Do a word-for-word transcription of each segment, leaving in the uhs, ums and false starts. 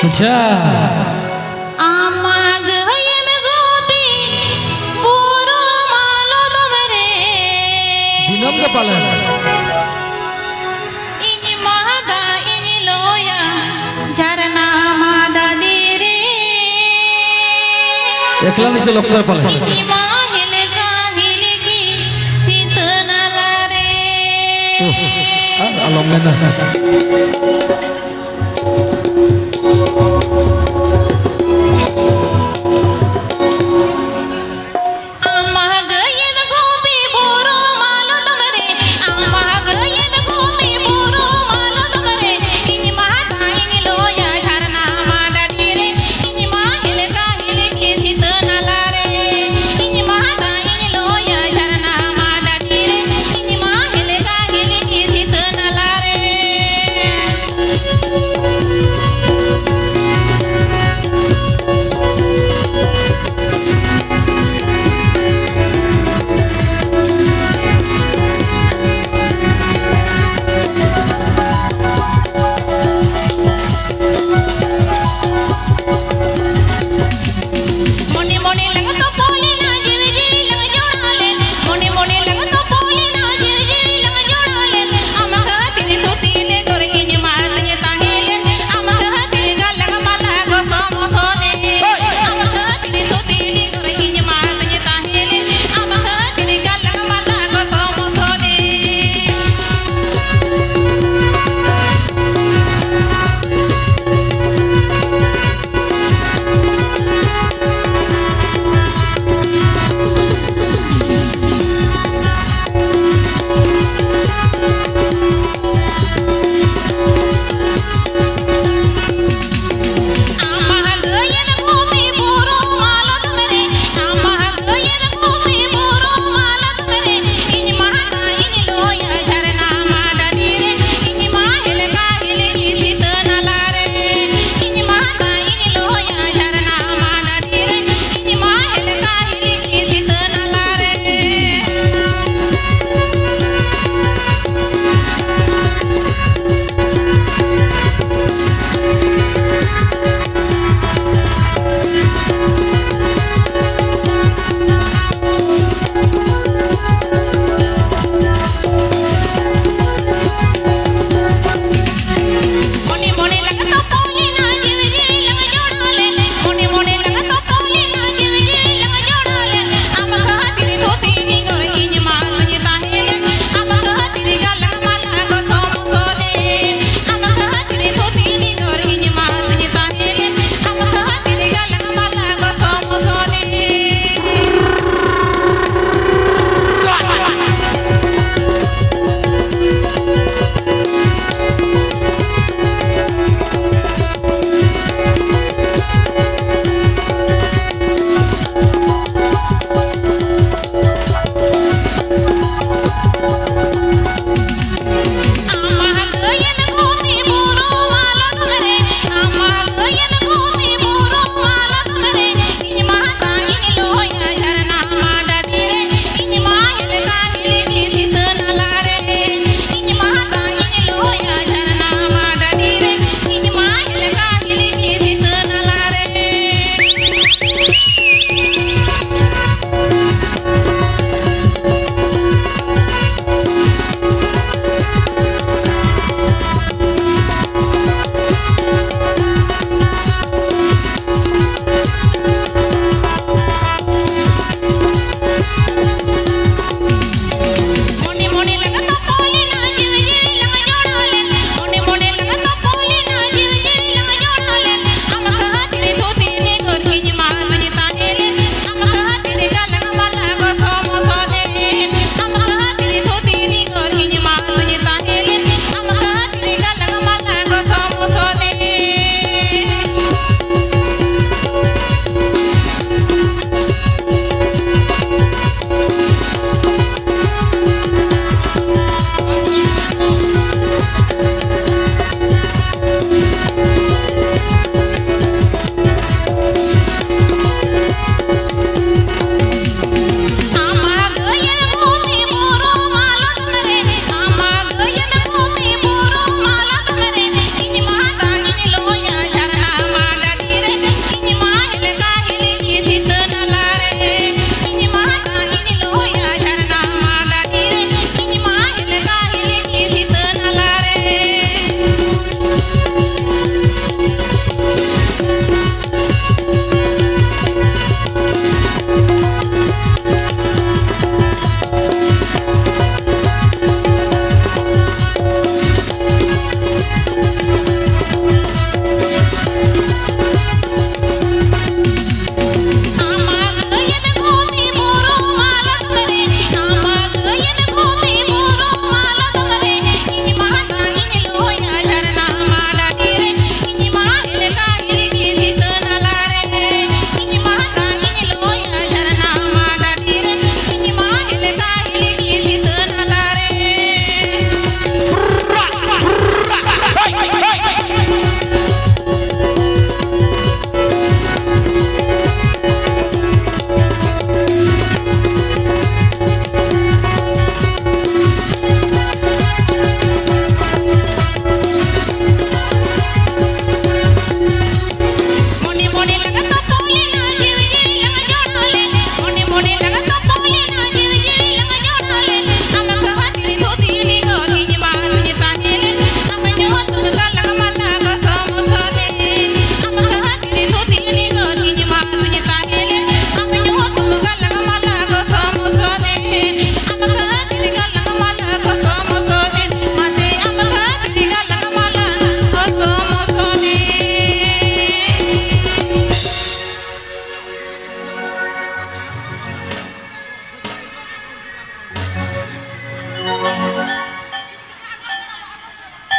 ᱟᱪᱪᱷᱟ᱾ ᱟᱢᱟᱜ ᱜᱟᱹᱭᱮᱢ ᱜᱩᱯᱤ ᱵᱩᱨᱩ ᱢᱟᱞᱚᱛ ᱨᱮ᱾ ᱫᱤᱱᱟᱹᱢ ᱜᱮ ᱯᱟᱞᱮᱱ᱾ ᱤᱧ ᱢᱟ ᱫᱟᱜ ᱤᱧ ᱞᱚᱭᱟ ᱡᱷᱟᱨᱱᱟ ᱢᱟ ᱰᱟᱹᱰᱤ ᱨᱮ᱾ ᱮᱠᱞᱟ ᱱᱤᱪᱮ ᱞᱚᱠᱛᱚ ᱯᱟᱞᱮᱱ᱾ ᱤᱧ ᱢᱟ ᱦᱮᱞᱠᱟ ᱦᱤᱞᱠᱤ ᱥᱤᱛᱟᱹ ᱱᱟᱞᱟ ᱨᱮ᱾ ᱩᱦ, ᱟᱨ ᱟᱞᱚᱢ ᱢᱮᱱᱟ᱾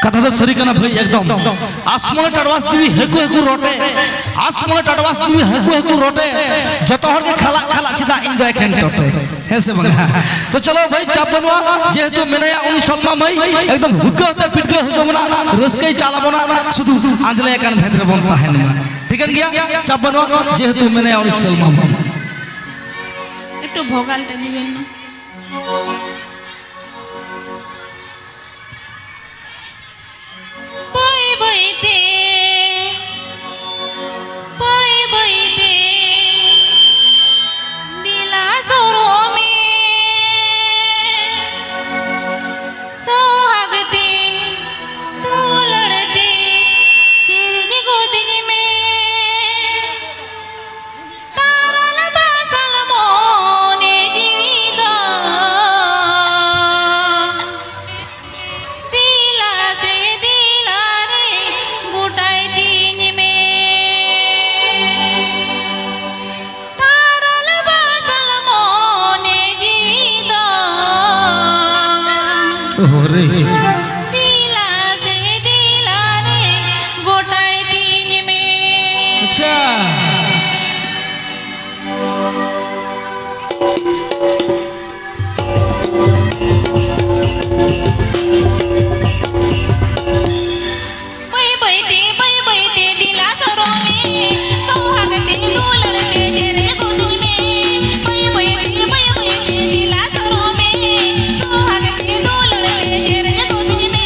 ᱠᱟᱛᱷᱟ ᱫᱚ ᱥᱟᱹᱨᱤ ᱠᱟᱱᱟ ᱵᱷᱟᱹᱭ, ᱮᱠᱫᱚᱢ᱾ ᱟᱥ ᱢᱚᱱᱮ ᱴᱟᱴᱣᱟᱥ ᱡᱤᱣᱤ ᱦᱟᱹᱠᱩ ᱦᱟᱹᱠᱩ ᱨᱚᱴᱮ, ᱟᱥ ᱢᱚᱱᱮ ᱴᱟᱴᱣᱟᱥ ᱡᱤᱣᱤ ᱦᱟᱹᱠᱩ ᱦᱟᱹᱠᱩ ᱨᱚᱴᱮ, ᱡᱚᱛᱚ ᱦᱚᱲ ᱜᱮ ᱠᱷᱟᱞᱟᱜ ᱠᱷᱟᱞᱟᱜ ᱪᱮᱫᱟᱜ ᱤᱧ ᱫᱚ ᱮᱠᱷᱮᱱ ᱴᱚᱴᱮ? ᱦᱮᱸ ᱥᱮ ᱵᱟᱝ? ᱛᱚ ᱪᱚᱞᱚ ᱵᱷᱟᱹᱭ, ᱪᱟᱯ ᱵᱟᱹᱱᱩᱜᱼᱟ, ᱡᱮᱦᱮᱛᱩ ᱢᱮᱱᱟᱭᱟ ᱩᱱᱤ ᱥᱚᱞᱢᱟ ᱢᱟᱹᱭ, ᱮᱠᱫᱚᱢ ᱦᱩᱫᱜᱟᱹ ᱟᱛᱮ ᱯᱤᱴᱜᱟᱹ ᱦᱚᱪᱚ ᱵᱚᱱᱟ, ᱨᱟᱹᱥᱠᱟᱹᱭ ᱪᱟᱞ ᱟᱵᱚᱱᱟ, ᱥᱩᱫᱷᱩ ᱟᱸᱡᱽᱞᱮ ᱟᱠᱟᱱ ᱵᱷᱮᱫ ᱨᱮᱵᱚᱱ ᱛᱟᱦᱮᱱ ᱢᱟ᱾ ᱴᱷᱤᱠᱟᱹᱱ ᱜᱮᱭᱟ, ᱪᱟᱯ ᱵᱟᱹᱱᱩᱜᱼᱟ, ᱡᱮᱦᱮᱛᱩ ᱢᱮᱱᱟᱭᱟ ᱩᱱᱤ ᱥᱚᱞᱢᱟ ᱢᱟᱹᱭ᱾ একটু ভোকালটা দিবেন না? ᱵᱟᱹᱭ ᱵᱟᱹᱭᱛᱮ, ᱵᱟᱹᱭ ᱵᱟᱹᱭᱛᱮ ᱫᱤᱞᱟ ᱥᱚᱨᱚᱜ ᱢᱮ᱾ ᱥᱚᱦᱟᱜᱽ ᱛᱮ, ᱫᱩᱞᱟᱹᱲ ᱛᱮ ᱪᱮᱨᱮᱡ ᱜᱚᱫᱤᱧ ᱢᱮ᱾ ᱛᱟᱨᱟᱞ ᱵᱟᱥᱟᱞ ᱢᱚᱱᱮ ᱡᱤᱣᱤ ᱫᱚ ᱫᱤᱞᱟ ᱥᱮ ᱫᱤᱞᱟ ᱨᱮ ᱜᱚᱴᱟᱭ ᱛᱤᱧ ᱢᱮ᱾ ᱛᱟᱨᱟᱞ ᱵᱟᱥᱟᱞ ᱢᱚᱱᱮ ᱡᱤᱣᱤ ᱫᱚ ᱳᱦᱳ ᱨᱮ᱾ ᱫᱤᱞᱟ ᱥᱮ ᱫᱤᱞᱟ ᱨᱮ ᱜᱚᱴᱟᱭ ᱛᱤᱧ ᱢᱮ᱾ ᱟᱪᱪᱷᱟ᱾ ᱵᱟᱹᱭ ᱵᱟᱹᱭ ᱛᱮ, ᱵᱟᱹᱭ ᱵᱟᱹᱭ ᱛᱮ ᱫᱤᱞᱟ ᱥᱚᱨᱚᱜ ᱢᱮ᱾ ᱥᱚᱦᱟᱜᱽ ᱛᱮ, ᱫᱩᱞᱟᱹᱲ ᱛᱮ ᱡᱮᱨᱮᱫ ᱜᱚᱫᱤᱧ ᱢᱮ᱾ ᱵᱟᱹᱭ ᱵᱟᱹᱭ ᱛᱮ, ᱵᱟᱹᱭ ᱵᱟᱹᱭ ᱛᱮ ᱫᱤᱞᱟ ᱥᱚᱨᱚᱜ ᱢᱮ᱾ ᱥᱚᱦᱟᱜᱽ ᱛᱮ, ᱫᱩᱞᱟᱹᱲ ᱛᱮ ᱡᱮᱨᱮᱫ ᱜᱚᱫᱤᱧ ᱢᱮ᱾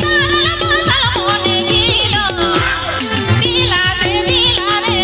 ᱛᱟᱨᱟᱞ ᱢᱟᱨᱥᱟᱞ ᱢᱚᱱᱮ ᱡᱤᱣᱤ ᱫᱚ ᱫᱤᱞᱟ ᱨᱮ, ᱫᱤᱞᱟ ᱨᱮ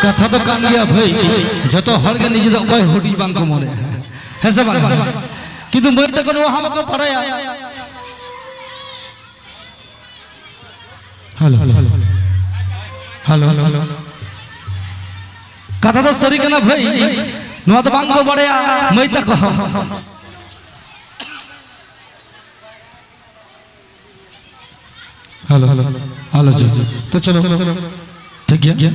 ᱠᱟᱛᱷᱟ ᱫᱚ ᱠᱟᱱ ᱜᱮᱭᱟ ᱵᱷᱟᱹᱭ, ᱡᱚᱛᱚ ᱦᱚᱲ ᱜᱮ ᱱᱤᱡᱮ ᱫᱚ ᱚᱠᱚᱭ ᱦᱩᱰᱤᱧ ᱵᱟᱝ ᱠᱚ ᱢᱚᱱᱮᱭᱟ, ᱦᱮᱸ ᱥᱮ ᱵᱟᱝ? ᱠᱤᱱᱛᱩ ᱢᱟᱹᱭ ᱛᱟᱠᱚ ᱱᱚᱣᱟ ᱦᱚᱸ ᱵᱟᱠᱚ ᱵᱟᱲᱟᱭᱟ᱾ ᱦᱮᱞᱳ, ᱦᱮᱞᱳ, ᱠᱟᱛᱷᱟ ᱫᱚ ᱥᱟᱹᱨᱤ ᱠᱟᱱᱟ ᱵᱷᱟᱹᱭ, ᱱᱚᱣᱟ ᱫᱚ ᱵᱟᱝ ᱠᱚ ᱵᱟᱲᱟᱭᱟ ᱢᱟᱹᱭ ᱛᱟᱠᱚ᱾ ᱦᱮᱞᱳ, ᱦᱮᱞᱳ, ᱦᱮᱞᱳ, ᱡᱤ᱾ ᱛᱚ ᱪᱚᱞᱚ, ᱴᱷᱤᱠ ᱜᱮᱭᱟ᱾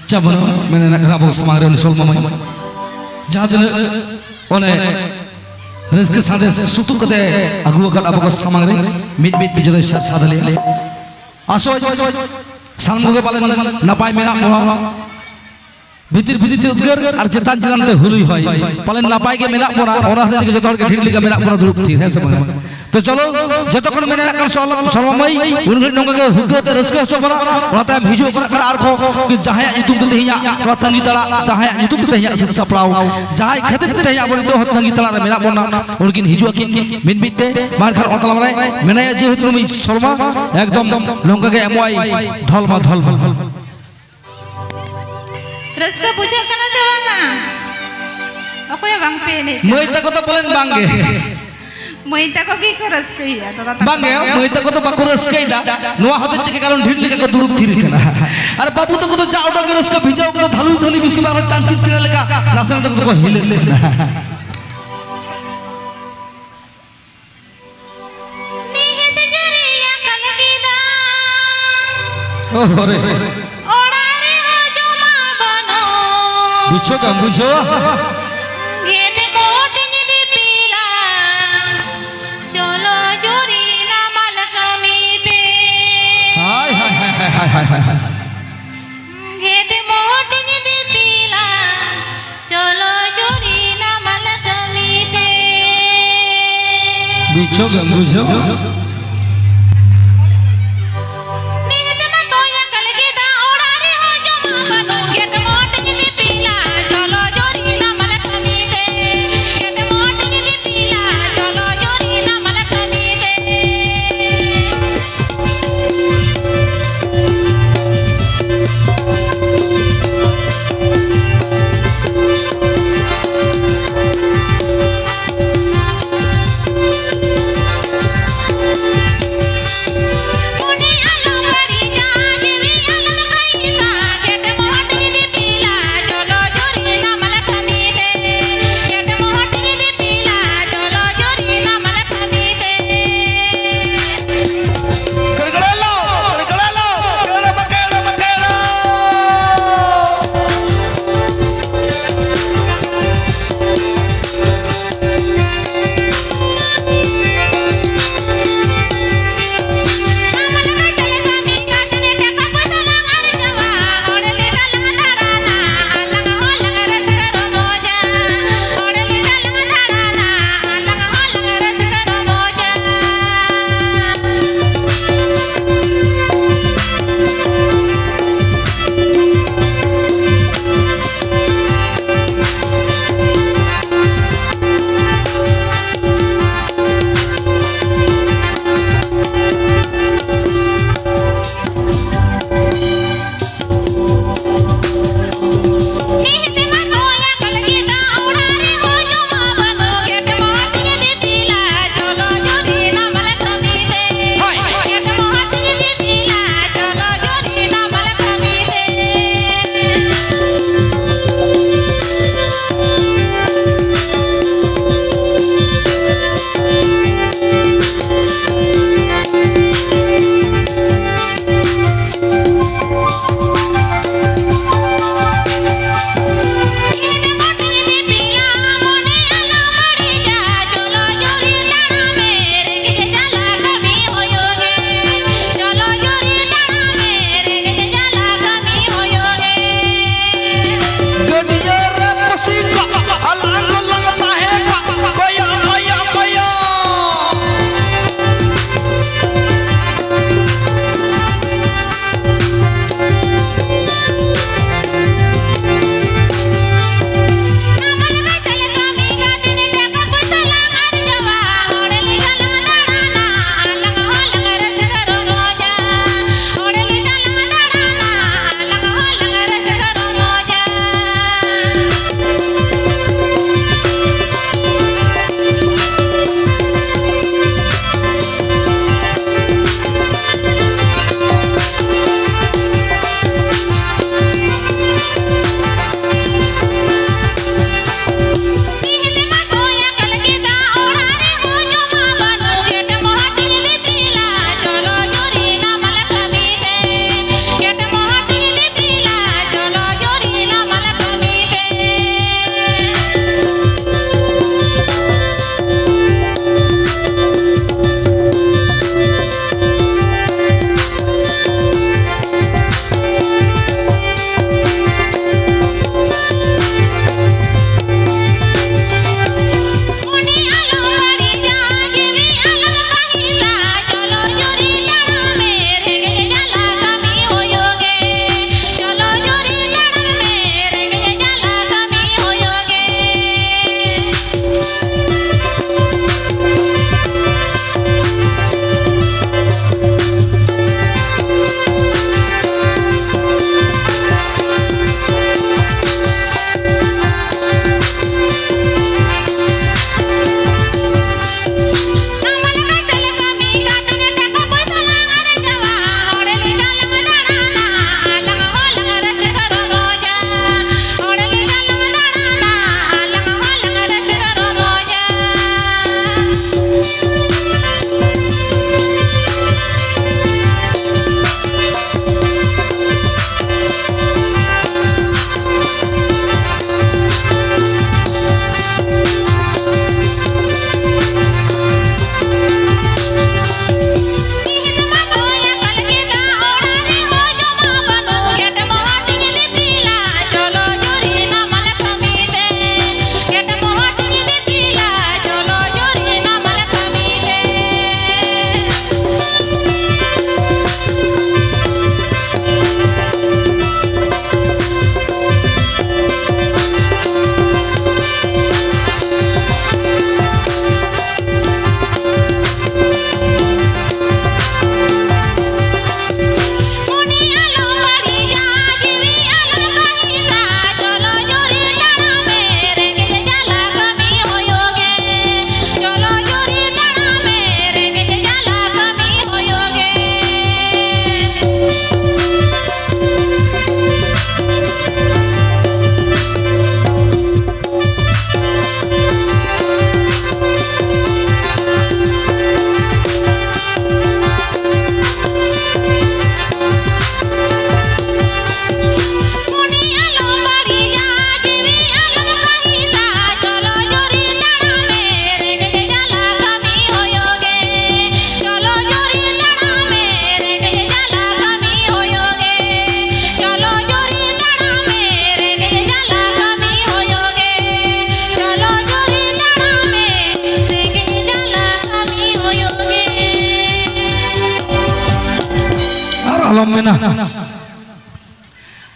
ᱪᱟ ᱵᱟᱹᱱᱩᱜ, ᱢᱮᱱᱮ ᱱᱟᱜ ᱠᱷᱟᱱ ᱟᱵᱚ ᱥᱟᱢᱟᱝ ᱨᱮ ᱩᱱᱤ ᱥᱚᱞᱢᱟ ᱢᱟᱹᱭ ᱡᱟᱦᱟᱸ ᱛᱤᱱᱟᱹᱜ ᱚᱱᱮ ᱨᱟᱹᱥᱠᱟᱹ ᱥᱟᱸᱫᱮᱥ ᱥᱩᱛᱩᱜ ᱠᱟᱛᱮ ᱟᱹᱜᱩ ᱟᱠᱟᱫ ᱟᱵᱚ ᱠᱚ ᱥᱟᱢᱟᱝ ᱨᱮ ᱢᱤᱫ ᱢᱤᱫ ᱛᱮ ᱡᱚᱛᱚᱭ ᱥᱟᱨ ᱥᱟᱫ ᱞᱮᱭᱟ᱾ ᱟᱥᱚᱜ ᱥᱟᱱᱟᱢ ᱠᱚᱜᱮ ᱯᱟᱞᱮᱱ ᱱᱟᱯᱟᱭ ᱢᱮᱱᱟᱜ ᱵᱚᱱᱟ᱾ ᱵᱷᱤᱛᱤᱨ ᱵᱷᱤᱛᱤᱨ ᱛᱮ ᱩᱫᱽᱜᱟᱹᱨ ᱟᱨ ᱪᱮᱛᱟᱱ ᱪᱮᱛᱟᱱ ᱛᱮ ᱦᱩᱞᱩᱭ ᱦᱚᱭ᱾ ᱯᱟᱞᱮᱱ ᱱᱟᱯᱟᱭ ᱜᱮ ᱢᱮᱱᱟᱜ ᱵᱚᱱᱟ, ᱚᱱᱟ ᱦᱚᱛᱮᱡ ᱛᱮ ᱡᱚᱛᱚ ᱦᱚᱲ ᱜᱮ ᱰᱷᱤᱞ ᱞᱮᱠᱟ ᱢᱮᱱᱟᱜ ᱵᱚᱱᱟ ᱫᱩᱲᱩᱵ ᱛᱷᱤᱨ, ᱦᱮᱸ ᱥᱮ ᱵᱟᱝ? ᱛᱚ ᱪᱚᱞᱚ, ᱡᱚᱛᱚ ᱠᱷᱚᱱ ᱢᱮᱱ ᱨᱮᱱᱟᱜ ᱠᱟᱱ ᱥᱚᱞ-, ᱥᱚᱞᱢᱟ ᱢᱟᱹᱭ, ᱩᱱ ᱜᱷᱟᱹᱲᱤᱡ ᱱᱚᱝᱠᱟ ᱜᱮ ᱦᱩᱞᱠᱟᱹ ᱟᱛᱮ ᱨᱟᱹᱥᱠᱟᱹ ᱦᱚᱪᱚ ᱵᱚᱱᱟ᱾ ᱚᱱᱟ ᱛᱟᱭᱚᱢ ᱦᱤᱡᱩᱜ ᱠᱟᱱᱟ ᱟᱨ ᱟᱨᱠᱚ ᱡᱟᱦᱟᱸᱭᱟᱜ ᱧᱩᱛᱩᱢ ᱛᱮ ᱛᱮᱦᱮᱧᱟᱜ ᱱᱚᱣᱟ ᱛᱟᱺᱜᱤ ᱛᱟᱲᱟᱜ, ᱡᱟᱦᱟᱸᱭᱟᱜ ᱧᱩᱛᱩᱢ ᱛᱮ ᱛᱮᱦᱮᱧᱟᱜ ᱥᱟᱹᱛ ᱥᱟᱯᱲᱟᱣ, ᱡᱟᱦᱟᱸᱭ ᱠᱷᱟᱹᱛᱤᱨ ᱛᱮ ᱛᱮᱦᱮᱧ ᱟᱵᱚ ᱱᱤᱛᱚᱜ ᱦᱚᱸ ᱛᱟᱺᱜᱤ ᱛᱟᱲᱟᱜ ᱨᱮ ᱢᱮᱱᱟᱜ ᱵᱚᱱᱟ, ᱩᱱᱠᱤᱱ ᱦᱤᱡᱩᱜ ᱟᱹᱠᱤᱱ ᱢᱤᱫ ᱢᱤᱫ ᱛᱮ᱾ ᱢᱟ ᱮᱱᱠᱷᱟᱱ ᱚᱱᱟ ᱛᱟᱞᱟ ᱨᱮ ᱢᱮᱱᱟᱭᱟ ᱡᱮᱦᱮᱛᱩ ᱱᱩᱭ ᱥᱚᱞᱢᱟ, ᱮᱠᱫᱚᱢ ᱱᱚᱝᱠᱟ ᱜᱮ ᱮᱢᱚᱜ ᱟᱭ ᱫᱷᱚᱞᱢᱟ ᱫᱷᱚᱞᱢᱟ᱾ ᱨᱟᱹᱥᱠᱟᱹ ᱵᱩᱡᱷᱟᱹᱜ ᱠᱟᱱᱟ ᱥᱮ ᱵᱟᱝᱟ? ᱚᱠᱚᱭ ᱦᱚᱸ ᱵᱟᱝ ᱯᱮ ᱮᱱᱮᱡ ᱠᱟᱱᱟ᱾ ᱢᱟᱹᱭ ᱛᱟᱠᱚ ᱫᱚ ᱯᱟᱞᱮᱱ ᱵᱟᱝ ᱜᱮ᱾ ᱢᱟᱹᱭ ᱛᱟᱠᱚ ᱜᱮ ᱠᱚ ᱨᱟᱹᱥᱠᱟᱹᱭᱮᱫᱟ, ᱫᱟᱫᱟ ᱛᱟᱠᱚ ᱵᱟᱝ ᱜᱮ, ᱫᱚ᱾ ᱢᱟᱹᱭ ᱛᱟᱠᱚ ᱫᱚ ᱵᱟᱠᱚ ᱨᱟᱹᱥᱠᱟᱹᱭᱮᱫᱟ᱾ ᱱᱚᱣᱟ ᱦᱚᱛᱮᱡ ᱛᱮᱜᱮ ᱠᱟᱨᱚᱱ ᱰᱷᱤᱞ ᱞᱮᱠᱟ ᱠᱚ ᱫᱩᱲᱩᱵ ᱛᱷᱤᱨ ᱠᱟᱱᱟ᱾ ᱟᱨ ᱵᱟᱹᱵᱩ ᱛᱟᱠᱚ ᱫᱚ ᱡᱟ ᱩᱰᱟᱹᱝ ᱜᱮ ᱨᱟᱹᱥᱠᱟᱹ ᱵᱷᱤᱡᱟᱹᱣ ᱠᱟᱫᱟ, ᱫᱷᱟᱹᱞᱩᱭ ᱫᱷᱟᱹᱞᱩᱭ ᱵᱮᱥᱤ ᱵᱟᱝ ᱨᱮᱦᱚᱸ ᱪᱟᱱᱪᱤᱞ ᱪᱮᱬᱮ ᱞᱮᱠᱟ ᱱᱟᱥᱮ ᱱᱟᱥᱮ ᱛᱮᱠᱚ ᱦᱤᱞᱟᱹᱜ ᱠᱟᱱᱟ᱾ ᱱᱤᱦᱤᱥ ᱡᱩᱨᱤᱭᱟ ᱠᱟᱞᱜᱤᱫᱟ᱾ ᱳᱦᱳ ᱨᱮ᱾ ᱚᱲᱟᱜ ᱨᱮᱦᱚᱸ ᱡᱚᱢᱟᱜ ᱵᱟᱹᱱᱩᱜ᱾ ᱵᱩᱡᱷᱟᱹᱣ ᱠᱟᱢ ᱵᱩᱡᱷᱟᱹᱣᱟ? ᱜᱮᱰᱮ ᱢᱚᱴᱤᱧ ᱫᱤᱯᱤᱞᱟ᱾ ᱪᱚᱞᱚ ᱡᱩᱨᱤ ᱱᱟᱢᱟᱞ ᱠᱟᱹᱢᱤ ᱛᱮ᱾ ᱦᱟᱭ, ᱦᱟᱭ, ᱦᱟᱭ᱾ ᱜᱮᱰᱮ ᱢᱚᱴᱤᱧ ᱫᱤᱯᱤᱞᱟ, ᱪᱚᱞᱚ ᱡᱩᱨᱤ ᱱᱟᱢᱟᱞ ᱠᱟᱹᱢᱤ ᱛᱮ᱾ ᱵᱩᱡᱷᱟᱹᱣ ᱜᱮ ᱵᱩᱡᱷᱟᱹᱣ᱾ ᱱᱤᱦᱟᱹᱛ ᱢᱟ ᱛᱚᱭᱟ ᱠᱟᱞᱜᱮᱫᱟ, ᱚᱲᱟᱜ ᱨᱮᱦᱚᱸ ᱡᱚᱢᱟᱜ ᱵᱟᱹᱱᱩᱜ᱾ ᱜᱮᱰᱮ ᱢᱚᱴᱤᱧ ᱫᱤᱯᱤᱞᱟ, ᱪᱚᱞᱚ ᱡᱩᱨᱤ ᱱᱟᱢᱟᱞ ᱠᱟᱹᱢᱤ ᱛᱮ᱾ ᱜᱮᱰᱮ ᱢᱚᱴᱤᱧ ᱫᱤᱯᱤᱞᱟ, ᱪᱚᱞᱚ ᱡᱩᱨᱤ ᱱᱟᱢᱟᱞ ᱠᱟᱹᱢᱤ ᱛᱮ᱾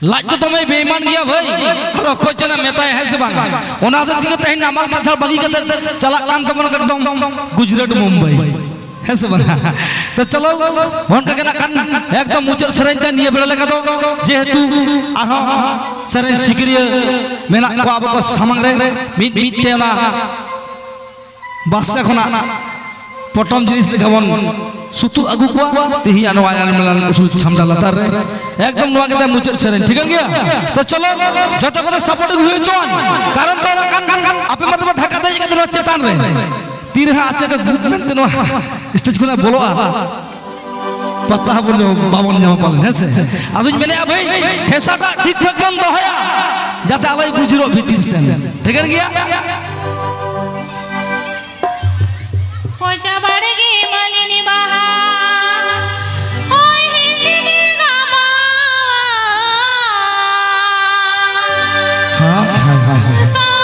ᱞᱟᱡ ᱫᱚ ᱫᱚᱢᱮ ᱵᱮᱭᱢᱟᱱ ᱜᱮᱭᱟ ᱵᱷᱟᱹᱭ᱾ ᱟᱫᱚ ᱚᱠᱚᱭ ᱪᱚ ᱱᱟ ᱢᱮᱛᱟᱭ, ᱦᱮᱸ ᱥᱮ ᱵᱟᱝ? ᱚᱱᱟ ᱦᱚᱛᱮᱡ ᱛᱮᱜᱮ ᱛᱮᱦᱮᱧ ᱱᱟᱢᱟᱞ ᱠᱟᱛᱷᱟ ᱵᱟᱹᱜᱤ ᱠᱟᱛᱮ ᱪᱟᱞᱟᱜ ᱠᱟᱱ ᱛᱟᱵᱚᱱᱟ ᱮᱠᱫᱚᱢ ᱜᱩᱡᱽᱨᱟᱴ, ᱢᱩᱢᱵᱟᱭ᱾ ᱦᱮᱸ ᱥᱮ ᱵᱟᱝ? ᱛᱚ ᱪᱚᱞᱚ, ᱚᱱᱠᱟ ᱜᱮ ᱱᱟᱜ ᱠᱷᱟᱱ ᱮᱠᱫᱚᱢ ᱢᱩᱪᱟᱹᱫ ᱥᱮᱨᱮᱧ ᱛᱮ ᱱᱤᱭᱟᱹ ᱵᱮᱲᱟ ᱞᱮᱠᱟ ᱫᱚ, ᱡᱮᱦᱮᱛᱩ ᱟᱨᱦᱚᱸ ᱥᱮᱨᱮᱧ ᱥᱤᱠᱟᱹᱨᱤᱭᱟᱹ ᱢᱮᱱᱟᱜ ᱠᱚᱣᱟ ᱟᱵᱚ ᱠᱚ ᱥᱟᱢᱟᱝ ᱨᱮ, ᱢᱤᱫ ᱢᱤᱫ ᱛᱮ ᱚᱱᱟ ᱵᱟᱥᱠᱟ ᱠᱷᱚᱱᱟᱜ ᱯᱚᱴᱚᱢ ᱡᱤᱱᱤᱥ ᱞᱮᱠᱟ ᱵᱚᱱ ᱥᱩᱛᱩᱜ ᱟᱹᱜᱩ ᱠᱚᱣᱟ ᱛᱮᱦᱮᱧ ᱱᱚᱣᱟ ᱮᱞᱟᱱ ᱢᱮᱞᱟᱱ ᱩᱥᱩᱞ ᱪᱷᱟᱢᱰᱟ ᱞᱟᱛᱟᱨ ᱨᱮ᱾ ᱮᱠᱫᱚᱢ ᱱᱚᱣᱟ ᱜᱮ ᱛᱟᱭᱚᱢ ᱢᱩᱪᱟᱹᱫ ᱥᱮᱨᱮᱧ, ᱴᱷᱤᱠᱟᱹᱱ ᱜᱮᱭᱟ? ᱛᱚ ᱪᱚᱞᱚ, ᱡᱚᱛᱚ ᱠᱚᱫᱚ ᱥᱟᱯᱳᱨᱴ ᱟᱹᱜᱩ ᱦᱩᱭ ᱦᱚᱪᱚᱣᱟᱱ, ᱠᱟᱨᱚᱱ ᱫᱚ ᱚᱱᱟ ᱠᱟᱱ, ᱠᱟᱱ, ᱠᱟᱱ, ᱟᱯᱮ ᱢᱟ ᱛᱚᱵᱮ ᱰᱷᱟᱠᱟ ᱫᱮᱡ ᱠᱟᱛᱮ ᱱᱚᱣᱟ ᱪᱮᱛᱟᱱ ᱨᱮ, ᱛᱤᱨᱮ ᱦᱟᱸᱜ ᱟᱪᱪᱷᱟ ᱠᱚ ᱜᱩᱯ ᱢᱮᱱᱛᱮ ᱱᱚᱣᱟ ᱥᱴᱮᱡᱽ ᱠᱷᱚᱱᱟᱜ ᱵᱚᱞᱚᱜᱼᱟ, ᱯᱟᱛᱟ ᱦᱚᱸ ᱵᱚᱱ ᱧᱟᱢᱟ, ᱵᱟᱵᱚᱱ ᱧᱟᱢᱟ ᱯᱟᱞᱮᱱ, ᱦᱮᱸ ᱥᱮ? ᱟᱫᱚᱧ ᱢᱮᱱᱮᱫᱼᱟ ᱵᱷᱟᱹᱭ, ᱴᱷᱮᱥᱟᱴᱟᱜ ᱴᱷᱤᱠ ᱴᱷᱟᱠ ᱵᱚᱱ ᱫᱚᱦᱚᱭᱟ, ᱡᱟᱛᱮ ᱟᱞᱚᱭ ᱵᱩᱡᱩᱨᱚᱜ ᱵᱷᱤᱛᱤᱨ ᱥᱮᱱ᱾ ᱴᱷᱤᱠᱟᱹᱱ ᱜᱮᱭᱟ? ᱠᱚᱪᱟ ᱵᱟᱲᱜᱮ ᱢᱟᱹᱞᱤᱱᱤ ᱵᱟᱦᱟ, ᱦᱚᱭ ᱦᱤᱸᱥᱤᱫ ᱜᱟᱢᱟᱣᱟ᱾ ᱦᱮᱸ, ᱦᱮᱸ, ᱦᱮᱸ, ᱦᱮᱸ᱾